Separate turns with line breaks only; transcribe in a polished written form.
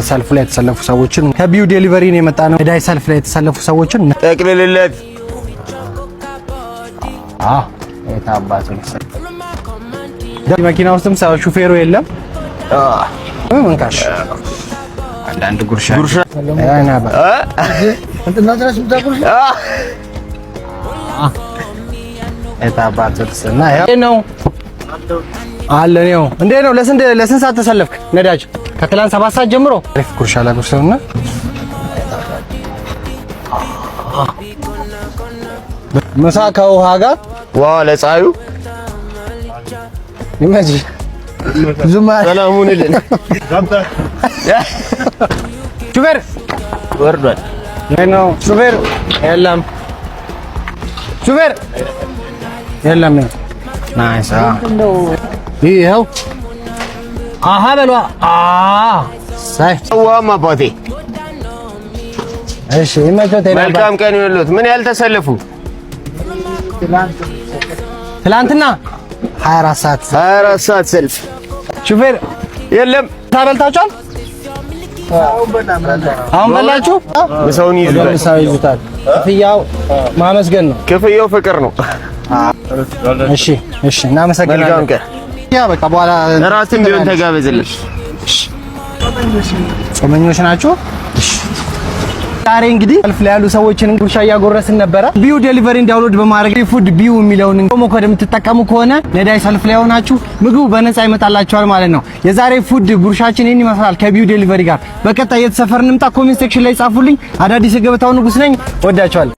ሰልፍ ላይ የተሰለፉ ሰዎችን ከ BeU Delivery ነው የመጣ ነው። ነዳጅ ሰልፍ ላይ የተሰለፉ ሰዎችን
ጠቅልልለት።
መኪና ውስጥም ሰው ሹፌሩ የለም። መንካሽ አንዳንድ ጉርሻ
ጉርሻ።
ነው አለ ነው። እንዴት ነው? ለስንት ሰዓት ተሰለፍክ? ነዳጅ ከትላንት 7 ሰዓት ጀምሮ። አሪፍ ጉርሻ ላጉርሰውና ምሳ ከውሃ ጋር።
ዋ ለፀሐዩ።
ይመች ዙማ።
ሰላም ሁንልን።
ሹፌር
ወርዷል።
ነው ሹፌር የለም፣ ሹፌር የለም። Nice። ይኸው አሃ በሏ። ሳይ
ዋም አባቴ።
እሺ ይመቾት።
መልካም ቀን ይሁንልዎት። ምን ያህል ተሰለፉ?
ትላንትና 24 ሰዓት።
24 ሰዓት ሰልፍ።
ሹፌር
የለም።
ታበልታችኋል? አሁን በላችሁ?
ምሳውን ይይዙታል።
ምሳው ይዙታል። ክፍያው ማመስገን ነው።
ክፍያው ፍቅር ነው።
እሺ እሺ፣ እናመሰግናለን።
መልካም ቀን።
ያ በቃ በኋላ
እራትም ቢሆን ተጋበዝልን።
ጾመኞች ናችሁ? ዛሬ እንግዲህ ሰልፍ ላይ ያሉ ሰዎችን ጉርሻ እያጎረስን ነበረ። BeU Delivery ን download በማድረግ food BeU የሚለውን promo code የምትጠቀሙ ከሆነ ነዳጅ ሰልፍ ላይ ሆናችሁ ምግቡ በነፃ ይመጣላችኋል ማለት ነው። የዛሬ food ጉርሻችን ይህን ይመስላል ከ BeU Delivery ጋር። በቀጣይ የት ሰፈር እንምጣ? Comment section ላይ ጻፉልኝ። አዳዲስ የገበታው ንጉስ ነኝ። ወዳችኋለሁ።